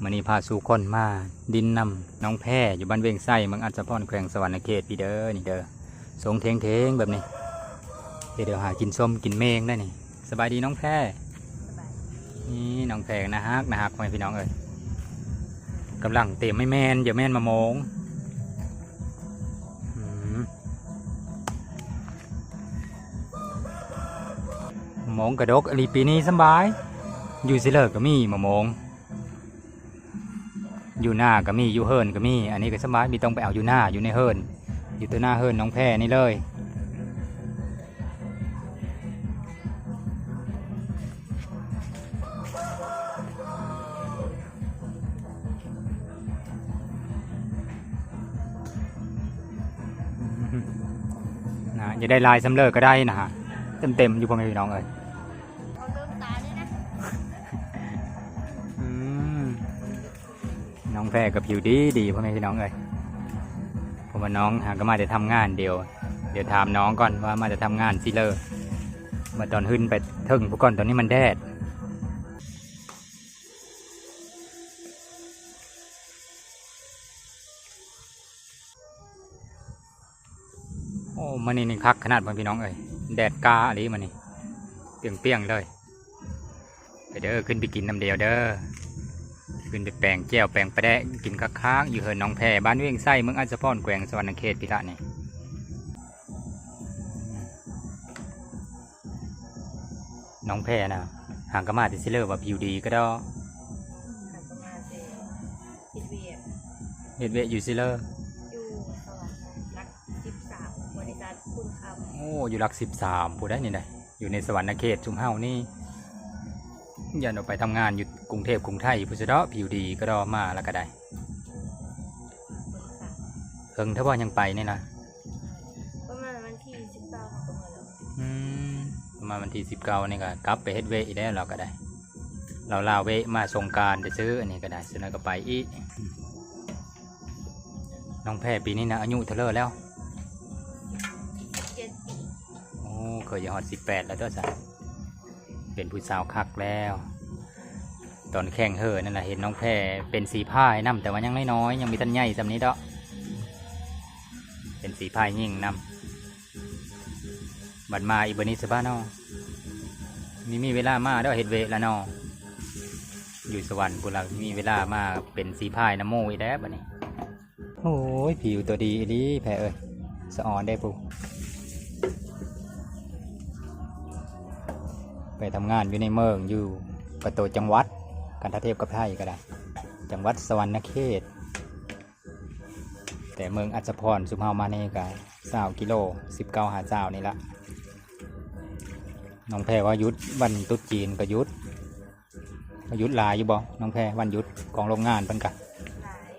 ມື້ນີ້ພາສູ່ຄົນມາດິນນຳນ້ອງແພ ຢູ່ບ້ານວຽງໄຊ ເມືອງອັດສະພອນ ແຂວງສະຫວັນນະເຂດ ພີ່ເດີ ນີ້ເດີ ຊົງເຖງໆ ແບບນີ້ ເຮັດໃຫ້ຫາກິນສົ້ມກິນເມງໄດ້ນີ້. ສະບາຍດີນ້ອງແພ. ສະບາຍດີ. ນີ້ນ້ອງແພ ໜ້າຮັກ ໜ້າຮັກ ພໍ່ແມ່ພີ່ນ້ອງເອີຍ ກຳລັງເຕັມ ແມ່ນ ຢ່າແມ່ນມະມ່ວງ ອືມ ມະມ່ວງກະດົກອີ່ຫຼີ ປີນີ້ສຳບາຍ ຢູ່ຊິເລີກະມີມະມ່ວງ ຢູ່ນາກະມີ ຢູ່ເຮືອນກະມີ. ອັນນີ້ກະສຳບາຍ ມີຕ້ອງໄປເອົາຢູ່ນາ ຢູ່ໃນເຮືອນ ຢູ່ຕໍ່ໜ້າເຮືອນນ້ອງແພນີ້ເລີຍ. ນະ ຢ່າໄດ້ຫຼາຍສ່ຳເລີກະໄດ້ນະ ເຕັມໆ ຢູ່ ພໍ່ແມ່ພີ່ນ້ອງເອີຍ. ອືມ ນ້ອງແພກະຜິວດີດີ ພໍ່ແມ່ພີ່ນ້ອງເອີຍ ເພາະວ່ານ້ອງຫາກະມາແຕ່ທຳງານ. ດຽວ ດຽວຖາມນ້ອງກ່ອນວ່າມາແຕ່ທຳງານຊິເລີ ມາຕອນຫຶ່ນໄປເທິງພຸ້ນກ່ອນ ຕອນນີ້ມັນແດດ. ໂອ້ ມື້ນີ້ນີ້ຄັກຂະໜາດ ພໍ່ແມ່ພີ່ນ້ອງເອີຍ ແດດກ້າອີ່ຫຼີມື້ນີ້ ປຽງໆ ເລີຍ. ໄປເດີ ຂຶ້ນໄປກິນນຳດຽວເດີ ຂຶ້ນໄປແປງແຈ່ວແປງປາແດກກິນຄັກໆ ຢູ່ເຮືອນນ້ອງແພ ບ້ານວຽງໄຊ ເມືອງອັດສະພອນ ແຂວງສະຫວັນນະເຂດ ພີ້ລະນີ້. ນ້ອງແພນະ ຫາກະມາແຕ່ຊິເລີວ່າຜິວດີກະດອກ ຫາກະມາແຕ່ເຮັດວຽກ ເຮັດວຽກຢູ່ຊິເລີ ຢູ່ສະຫວັນຫຼັກສິບສາມ ບໍລິສັດຄຸນຄຳ. ໂອ້ ຢູ່ຫຼັກສິບສາມ ຜູ້ໃດນີ້ໄດ໋ ຢູ່ໃນສະຫວັນນະເຂດຊຸມເຮົານີ້ ຢ້ານວ່າໄປທຳງານຢູ່ກຸງເທບກຸງໄທພຸ້ນຊະເດາະ ຜິວດີກະດອກ ມາລະກະໄດ້. ເຫິງແທ້ບໍ່ຍັງໄປນີ້ນະ? ປະມານວັນທີສິບເກົ້າເຮົາກະເມືອແລ້ວ. ອືມ ປະມານວັນທີສິບເກົ້ານີ້ກະກັບໄປເຮັດວຽກອີກແລ້ວ ລາວກະໄດ້ ລາວລາວເວະມາສົງການຊື່ໆ ອັນນີ້ກະໄດ້ ສ່ວນໃຫຍ່ກະໄປອີກ. ນ້ອງແພປີນີ້ນະ ອາຍຸເທົ່າເລີແລ້ວ? ສິບເຈັດປີ. ໂອ້ ເຄີຍຈະຮອດສິບແປດແລ້ວຕົວະຊັ້ນ ເປັນຜູ້ສາວຄັກແລ້ວ. ຕອນແຂ່ງເຫີນັ້ນລະ ເຫັນນ້ອງແພເປັນສີພາຍນຳ ແຕ່ວ່າຍັງນ້ອຍໆ ຍັງບໍ່ທັນໃຫຍ່ສ່ຳນີ້ດອກ ເປັນສີພາຍຍິງນຳ. ບັດມາອີກບັດນີ້ສະບາຍເນາະ ມີ ມີເວລາມາດອກ ເຮັດວຽກລະເນາະ ຢູ່ສະຫວັນພຸ້ນລະ ມີເວລາມາເປັນສີພາຍນຳໝູ່ອີກແລ້ວບັດນີ້. ໂອ້ຍ ຜິວຕົວດີອີ່ຫຼີແພເອີຍ ສະອອນເດ້ຜູ້ ໄປທຳງານຢູ່ໃນເມືອງ ຢູ່ກະໂຕຈັງຫວັດ ຄັນຖ້າທຽບກັບໄທກະໄດ້ ຈັງຫວັດສະຫວັນນະເຂດ. ແຕ່ເມືອງອັດສະພອນຊຸມເຮົາມານີ້ກະຊາວກິໂລ ສິບເກົ້າຫາຊາວນີ້ລະ. ນ້ອງແພວ່າຢຸດວັນຕຸດຈີນກະຢຸດ ຢຸດຫຼາຍຢູ່ບໍ່ນ້ອງແພ ວັນຢຸດຂອງໂລງງານເພິ່ນກະ? ຫຼາຍ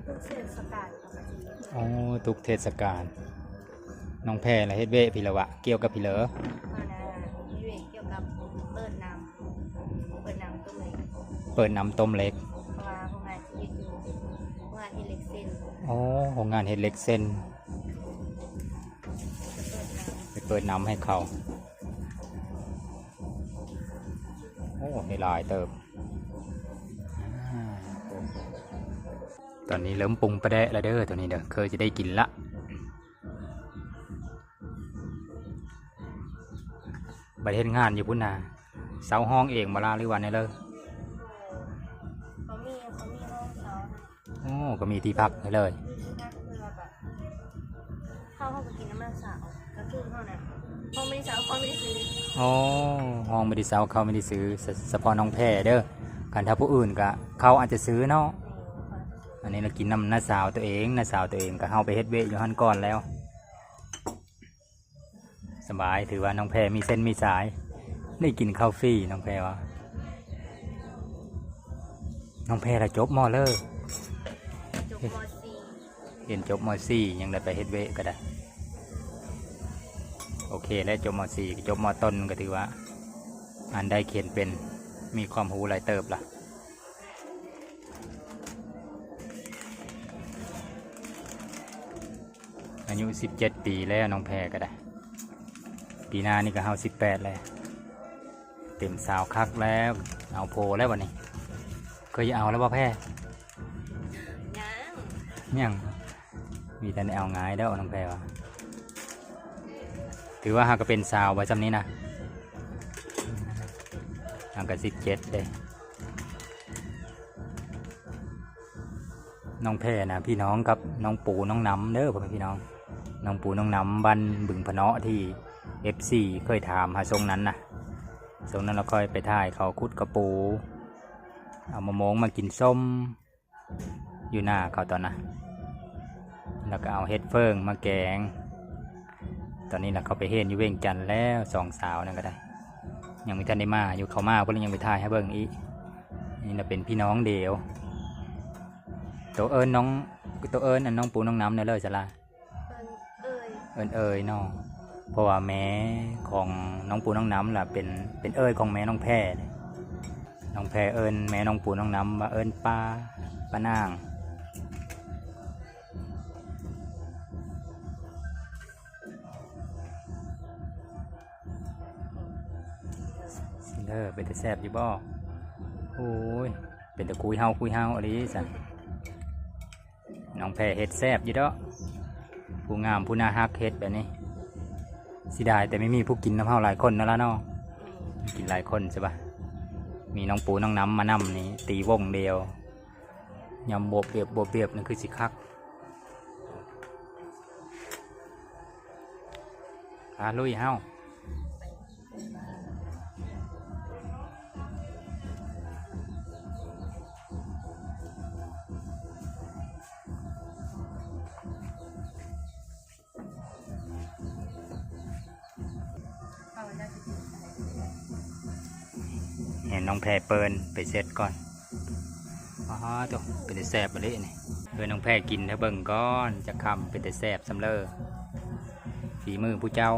ທຸກເທດສະການເຂົາກະຊິ. ໂອ້ ທຸກເທດສະການ. ນ້ອງແພລະເຮັດວຽກພີ້ລະວະ ກ່ຽວກັບພີ້ເລີ? ອັນນັ້ນ ເຮັດວຽກກ່ຽວກັບເປີດນ້ຳ ເປີດນ້ຳຕົ້ມເຫຼັກ ເປີດນ້ຳຕົ້ມເຫຼັກ ເພາະວ່າໂຮງງານທີ່ເຮັດຢູ່ ໂຮງງານເຮັດເຫຼັກເສັ້ນ. ໂອ້ ໂຮງງານເຮັດເຫຼັກເສັ້ນ ໄປເປີດນ້ຳໃຫ້ເຂົາ. ໂອ້ ໄດ້ຫຼາຍເຕີບ. ອາ ຕອນນີ້ເລີ່ມປຸງປາແດກລະເດີ ໂຕນີ້ເດີ ເຄີຍຈະໄດ້ກິນລະ. ບັດເຮັດງານຢູ່ພຸ້ນນະ ເຊົ່າຫ້ອງເອງບໍ່ລະ ຫຼືວ່າແນວໃດ? ເຂົາມີ ເຂົາມີຫ້ອງເຊົ່າ. ໂອ້ ກະມີທີ່ພັກໃຫ້ເລີຍ. ມີທີ່ພັກ ເພື່ອແບບ ເຂົ້າ ເຮົາກະກິນນຳນ້າສາວ ກາງຄືນເຮົານະ ຫ້ອງບໍ່ໄດ້ເຊົ່າ ເຂົ້າບໍ່ໄດ້ຊື້. ໂອ້ ຫ້ອງບໍ່ໄດ້ເຊົ່າ ເຂົ້າບໍ່ໄດ້ຊື້ ສະ ສະເພາະນ້ອງແພເດີ ຄັນຖ້າຜູ້ອື່ນກະເຂົ້າອາດຈະຊື້ເນາະ. ອັນນີ້ລະກິນນຳນ້າສາວໂຕເອງ ນ້າສາວໂຕເອງ ກະເຮົາໄປເຮັດວຽກຢູ່ຫັ້ນກ່ອນແລ້ວ. ສະບາຍ ຖືວ່ານ້ອງແພມີເສັ້ນມີສາຍ ໄດ້ກິນເຂົ້າຟຣີ ນ້ອງແພວ່າ. ນ້ອງແພລະຈົບມໍເລີ ຈົບມໍສີ່ ຮຽນຈົບມໍສີ່ ຍັງໄດ້ໄປເຮັດວຽກກະໄດ້. ໂອເຄແລ້ວ ຈົບມໍສີ່ ຈົບມໍຕົ້ນ ກະຖືວ່າອ່ານໄດ້ຂຽນເປັນ ມີຄວາມຮູ້ຫຼາຍເຕີບລະ. ອາຍຸສິບເຈັດປີແລ້ວ ນ້ອງແພກະໄດ້ ປີໜ້ານີ້ກະເຮົາສິບແປດແລ້ວ ເຕັມຊາວຄັກແລ້ວ. ເອົາໂພແລ້ວບັດນີ້ ເຄີຍຈະເອົາແລ້ວບໍ່ແພ? ຍັງ ຍັງ ມີແຕ່ໄດ້ເອົາງ່າຍດອກ ນ້ອງແພວ່າ. ຖືວ່າຫາກະເປັນສາວໄວ້ຊ່ຳນີ້ນະ ຫາກະສິບເຈັດເດ້. ນ້ອງແພນະ ພີ່ນ້ອງກັບນ້ອງປູນ້ອງນ້ຳເດີ ພໍ່ແມ່ພີ່ນ້ອງ. ນ້ອງປູນ້ອງນ້ຳ ບ້ານບຶງພະເນາະ ທີ່ເອັຟຊີເຄີຍຖາມຫາຊ່ວງນັ້ນນະ. ຊ່ວງນັ້ນລະຂ້ອຍໄປຖ່າຍເຂົາຂຸດກະປູ ເອົາມະມ່ວງມາກິນສົ້ມຢູ່ໜ້າເຂົາຕອນນະ ແລ້ວກະເອົາເຫັດເຝີງມາແກງ. ຕອນນີ້ລະເຂົາໄປຮຽນຢູ່ວຽງຈັນແລ້ວ ສອງສາວນັ້ນກະໄດ້ ຍັງບໍ່ທັນໄດ້ມາຢູ່. ເຂົາມາພຸ້ນລະຍັງໄປຖ່າຍໃຫ້ເບິ່ງອີກ. ນີ້ລະເປັນພີ່ນ້ອງດຽວ. ໂຕເອີ້ນນ້ອງ ໂຕເອີ້ນອັນນ້ອງປູນ້ອງນ້ຳແດ່ເລີສະລາ? ເອີ້ນເອີຍ ເອີ້ນເອີຍເນາະ ເພາະວ່າແມ່ຂອງນ້ອງປູນ້ອງນ້ຳລະເປັນ ເປັນເອີຍຂອງແມ່ນ້ອງແພເດ້. ນ້ອງແພເອີ້ນແມ່ນ້ອງປູນ້ອງນ້ຳວ່າເອີ້ນປ້າ ປ້ານາງ. ເດີ ເປັນຕາແຊບຢູ່ບໍ່? ໂອ້ຍ ເປັນຕາຄຸຍເຮົາ ຄຸຍເຮົາອີ່ຫຼີຊັ້ນ. ນ້ອງແພເຮັດແຊບຢູ່ດອກ ຜູ້ງາມຜູ້ໜ້າຮັກເຮັດແບບນີ້. ເສຍດາຍແຕ່ໄມ່ມີຜູ້ກິນນຳເຮົາຫຼາຍຄົນນັ້ນລະເນາະ. ກິນຫຼາຍຄົນຊະບະ ມີນ້ອງປູນ້ອງນ້ຳມານຳນີ້ ຕີວົງດຽວ ຍຳບວບບຽບ ບວບບຽບ ນັ້ນຄືຊິຄັກ. ອາ ລຸຍເຮົາ. ໃຫ້ນ້ອງແພເປີນໄປເຊັດກ່ອນ. ອ້າໂທ້ ເປັນຕາແຊບອີ່ຫຼີນີ້. ເອີ ນ້ອງແພກິນໃຫ້ເບິ່ງກ່ອນ ຈັກຄຳ ເປັນຕາແຊບສ່ຳເລີ. ຝີມືຜູ້ເຈົ້າ.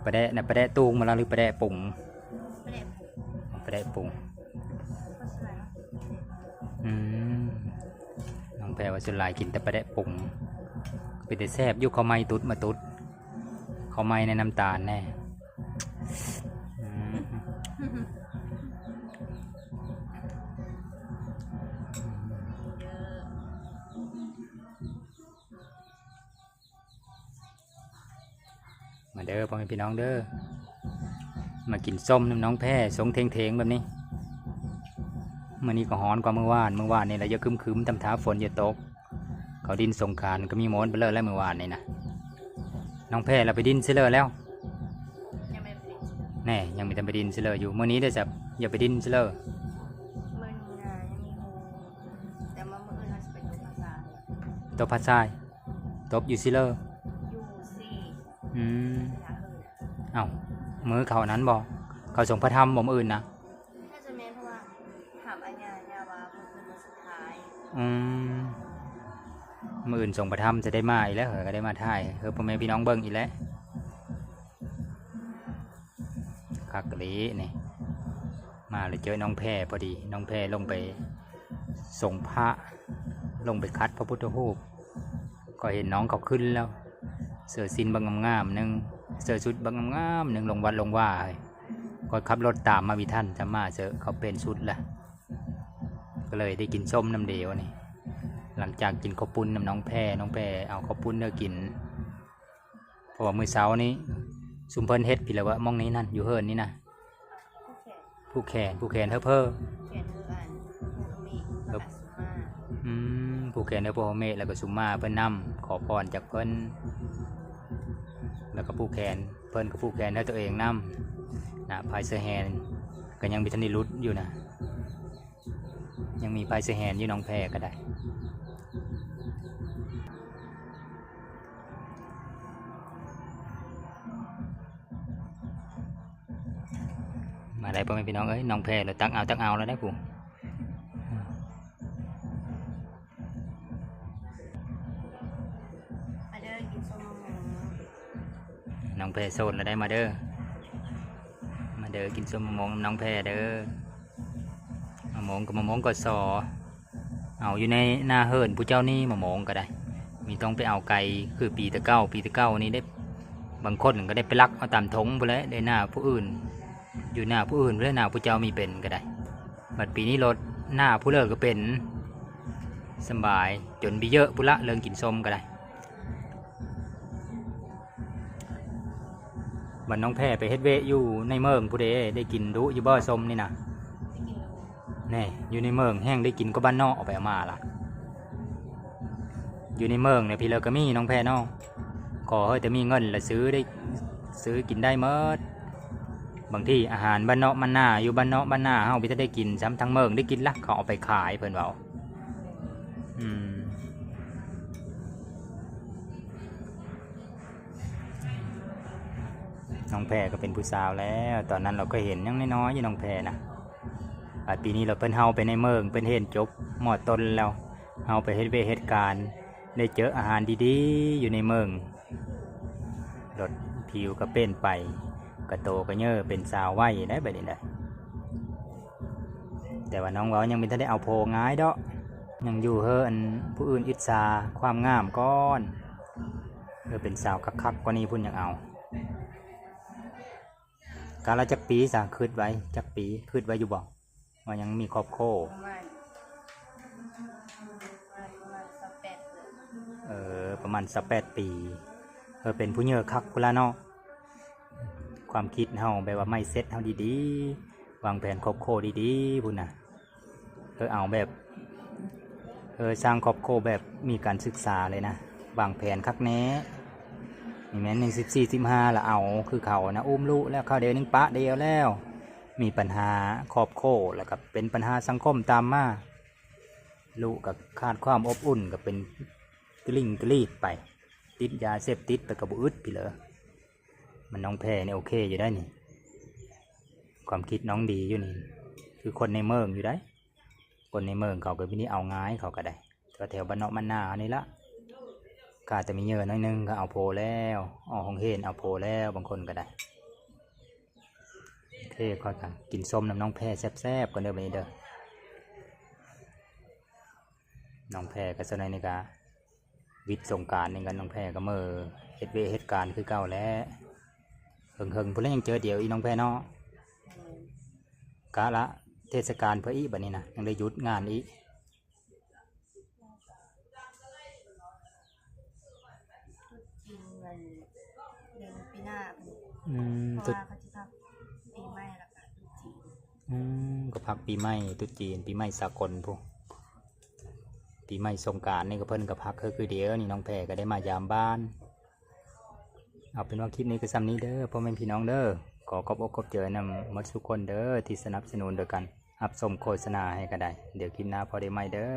ປາແດະນະ ປາແດະຕູງມາລະ ຫຼືປາແດະປຸງ? ປາແດະປຸງ ປາແດະປຸງ. ອືມ ນ້ອງແພວ່າສ່ວນຫຼາຍກິນແຕ່ປາແດະປຸງ. ເປັນຕາແຊບຢູ່ ເຂົ້າໄໝຕຸດມາຕຸດ ເຂົ້າໄໝໃນນ້ຳຕານແດ່. ອືມ. ມາເດີພໍ່ແມ່ພີ່ນ້ອງເດີ ມາກິນສົ້ມນຳນ້ອງແພ ຊົງເຖງໆແບບນີ້. ມື້ນີ້ກໍຮ້ອນກວ່າມື້ວານ ມື້ວານນີ້ລະຢາກຄຶມໆ ທຳທ່າຝົນຈະຕົກ. ເຂົາດິນສົງການກໍມີໝົດເບີແລ້ວມື້ວານນີ້ນະ. ນ້ອງແພລະໄປດິນຊິເລີແລ້ວ ຍັງບໍ່ໄດ້ໄປຫຼິ້ນຊິເລີ ແນ່ ຍັງມີແຕ່ໄປດິນຊິເລີຢູ່. ມື້ນີ້ເດ້ ຈະ ຢ່າໄປດິນຊິເລີ. ມື້ນີ້ນະຍັງມີໂຮງ ແຕ່ວ່າມື້ອື່ນເຮົາຊິໄປຕົກປາຊາຍ ຕົກປາຊາຍ. ຕົບຢູ່ຊິເລີ ຢູ່ຊິ. ອືມ ເອີ ເອົ້າ ມື້ເຂົານັ້ນບໍ່ ເຂົາສົງພະທຳບໍ່ມື້ອື່ນນະ? ໜ້າຈະແມ່ນ ເພາະວ່າຖາມອາຍາ ຍາວ່າມື້ອື່ນມື້ສຸດທ້າຍ. ອືມ ມື້ອື່ນສົງພະທຳຈະໄດ້ມາອີກແລ້ວ ເອີ ກໍໄດ້ມາຖ່າຍໃຫ້ພໍ່ແມ່ພີ່ນ້ອງເບິ່ງອີກແລ້ວ. ຄັກອີ່ຫຼີນີ້ ມາແລ້ວເຈີນ້ອງແພພໍດີ. ນ້ອງແພລົງໄປສົງພະ ລົງໄປຂັດພະພຸດທະຮູບ. ກໍເຫັນນ້ອງເຂົາຂຶ້ນແລ້ວ ເສື້ອສິ້ນບັກງາມໆໜຶ່ງ ເສື້ອຊຸດບັກງາມໆໜຶ່ງ ລົງວັດລົງວາ. ຂ້ອຍຂັບລົດຕາມມາບໍ່ທັນ ຈຳມາເສີ ເຂົາປ່ຽນຊຸດລະ ກໍເລີຍໄດ້ກິນສົ້ມນຳເດວນີ້. ຫຼັງຈາກກິນເຂົ້າປຸ້ນນຳນ້ອງແພ ນ້ອງແພເອົາເຂົ້າປຸ້ນໃຫ້ກິນ. ເພາະວ່າມື້ເຊົ້ານີ້ຊຸມເພິ່ນເຮັດພີ້ແຫຼະ ວ່າໝ່ອງນີ້ນັ້ນ ຢູ່ເຮືອນນີ້ນະ. ຜູກແຂນ ຜູກແຂນເຮີເພີ ແຂນເຮີອັນ ເຮີເມ ແລ້ວກໍຊຸມມາ. ອືມ ຜູກແຂນເຮີພໍ່ເມ ແລ້ວກໍຊຸມມາເພິ່ນນຳ ຂໍພອນຈາກເພິ່ນ ແລ້ວກໍຜູກແຂນ ເພິ່ນກໍຜູກແຂນໃຫ້ຕົວເອງນຳນະ. ພາຍເສື້ອແຮນກໍຍັງບໍ່ທັນໄດ້ຫຼຸດຢູ່ນະ. ຍັງມີພາຍເສື້ອແຮນຢູ່ ນ້ອງແພກໍໄດ້. ມາໄດ້ພໍ່ແມ່ພີ່ນ້ອງເອີຍ ນ້ອງແພລະຕັກເອົາ ຕັກເອົາແລ້ວໄດ໋ຜູ້. ມາເດີກິນສົ້ມມະມ່ວງ ນ້ອງແພໂສດລະໄດ໋ ມາເດີ ມາເດີກິນສົ້ມມະມ່ວງນຳນ້ອງແພເດີ. ມະມ່ວງກໍມະມ່ວງ ກສ ເອົາຢູ່ໃນໜ້າເຮືອນຜູ້ເຈົ້ານີ້ ມະມ່ວງກໍໄດ້ ມີຕ້ອງໄປເອົາໄກ ຄືປີແຕ່ເກົ່າ ປີແຕ່ເກົ່ານີ້ເດ້ ບາງຄົນກໍໄດ້ໄປລັກເອົາຕາມທົ່ງພຸ້ນແຫຼະ ໄດ້ໜ້າຜູ້ອື່ນ. ຢູ່ໜ້າຜູ້ອື່ນພຸ້ນແຫຼະ ໜ້າຜູ້ເຈົ້າມີເປັນກໍໄດ້. ບັດປີນີ້ລົດໜ້າຜູ້ເລີກກໍເປັນ ສຳບາຍ ຈົນບິເຢີະພຸ້ນລະ ເລື່ອງກິນສົ້ມກໍໄດ້. ບັດນ້ອງແພໄປເຮັດວຽກຢູ່ໃນເມືອງພຸ້ນເດ ໄດ້ກິນດຸຢູ່ບໍ່ສົ້ມນີ້ນະ? ແນ່ ຢູ່ໃນເມືອງແຮ່ງໄດ້ກິນກວ່າບ້ານນອກ ເອົາໄປເອົາມາລະ. ຢູ່ໃນເມືອງນີ້ພີ້ເລີກກໍມີ ນ້ອງແພເນາະ ຂໍໃຫ້ແຕ່ມີເງິນລະຊື້ໄດ້ ຊື້ກິນໄດ້ໝົດ. ບາງທີອາຫານບ້ານນອກບ້ານນາ ຢູ່ບ້ານນອກບ້ານນາເຮົາບໍ່ທັນໄດ້ກິນຊ້ຳ ທາງເມືອງໄດ້ກິນລະ ເຂົາເອົາໄປຂາຍ ເພິ່ນເວົ້າ. ອືມ ນ້ອງແພກໍເປັນຜູ້ສາວແລ້ວ ຕອນນັ້ນລາວກໍເຫັນຍັງນ້ອຍໆຢູ່ ນ້ອງແພນະ. ບາດປີນີ້ລາວເພິ່ນເຮົາໄປໃນເມືອງ ເພິ່ນຮຽນຈົບ ມ.ຕົ້ນ ແລ້ວ ເຮົາໄປເຮັດວຽກເຮັດການ ໄດ້ເຈີອາຫານດີໆຢູ່ໃນເມືອງ ລົດຜິວກໍເປັນໄປ ກະໂຕກະເຍີ້ ເປັນສາວໄວໄດ໋ ບາດນີ້ໄດ໋. ແຕ່ວ່ານ້ອງເວົ້າຍັງບໍ່ທັນໄດ້ເອົາຜົວງ່າຍດອກ ຍັງຢູ່ເຮີອັນຜູ້ອື່ນອິດສາຄວາມງາມກ່ອນ. ເອີ ເປັນສາວຄັກໆກວ່ານີ້ພຸ້ນຍັງເອົາ. ກາລະຈັກປີຊະ ຄິດໄວ້ຈັກປີ ຄິດໄວ້ຢູ່ບໍ່ວ່າຍັງມີຄອບຄົວ? ປະມານ ປະມານຊາວແປດປີ. ເອີ ປະມານຊາວແປດປີ. ເອີ ເປັນຜູ້ເຍີ້ຄັກພຸ້ນລະເນາະ ຄວາມຄິດເຮົາ ແບບວ່າ mindset ເຮົາດີໆ ວາງແຜນຄອບຄົວດີໆພຸ້ນນະ. ເອີ ເອົາແບບ ເອີ ສ້າງຄອບຄົວແບບມີການສຶກສາເລີຍນະ ວາງແຜນຄັກແນ່. ນີ້ແມ່ນຍັງສິບສີ່ ສິບຫ້າລະເອົາຄືເຂົານະ ອຸ້ມລູກແລ້ວ ຄາວດຽວໜຶ່ງປະດຽວແລ້ວ ມີບັນຫາຄອບຄົວ ແລ້ວກໍເປັນບັນຫາສັງຄົມຕາມມາ. ລູກກໍຂາດຄວາມອົບອຸ່ນ ກໍເປັນກະລິ້ງກະລີດໄປ ຕິດຢາເສບຕິດໄປກໍບໍ່ອຶດພີ້ເລີ. ມັນນ້ອງແພນີ້ໂອເຄຢູ່ໄດ໋ນີ້ ຄວາມຄິດນ້ອງດີຢູ່ນີ້ ຄືຄົນໃນເມືອງຢູ່ໄດ໋. ຄົນໃນເມືອງເຂົາກໍມີແນວເອົາງ່າຍ ເຂົາກໍໄດ້ ແຖວບ້ານນອກບ້ານນາເຮົານີ້ລະ ກະແຕ່ມີເຍີ້ໜ້ອຍໜຶ່ງກໍເອົາຜົວແລ້ວ ອອກໂຮງຮຽນເອົາຜົວແລ້ວ ບາງຄົນກໍໄດ້. ໂອເຄ ຂ້ອຍກໍກິນສົ້ມນຳນ້ອງແພແຊບໆກ່ອນເດີ ບາດນີ້ເດີ. ນ້ອງແພກໍສ່ວນໃຫຍ່ນີ້ກໍ ວິດສົງການນີ້ກໍນ້ອງແພກໍເມືອເຮັດວຽກເຮັດການຄືເກົ່າແຫຼະ. ເຫິງໆພຸ້ນແຫຼະ ຍັງເຈີດຽວອີກ ນ້ອງແພເນາະ. ກະລະເທດສະການເພື່ອອີກ ບັດນີ້ນະ ຍັງໄດ້ຢຸດງານອີກ. ອືມ ເພາະວ່າເຂົາຊິພັກປີໃໝ່ ແລ້ວກໍຕຸດຈີນ. ອືມ ກໍພັກປີໃໝ່ ຕຸດຈີນ ປີໃໝ່ສາກົນພຸ້ນ. ປີໃໝ່ສົງການນີ້ກໍເພິ່ນກໍພັກຄື ຄືດຽວນີ້ ນ້ອງແພກໍໄດ້ມາຢາມບ້ານ. ເອົາເປັນວ່າຄລິບນີ້ກໍສ່ຳນີ້ເດີ ພໍ່ແມ່ພີ່ນ້ອງເດີ. ຂໍຂອບອົກຂອບໃຈນຳໝົດທຸກຄົນເດີ ທີ່ສະໜັບສະໜູນໂດຍການຮັບຊົມໂຄສະນາໃຫ້ກໍໄດ້. ດຽວຄລິບໜ້າພໍ້ໄດ້ໃໝ່ເດີ.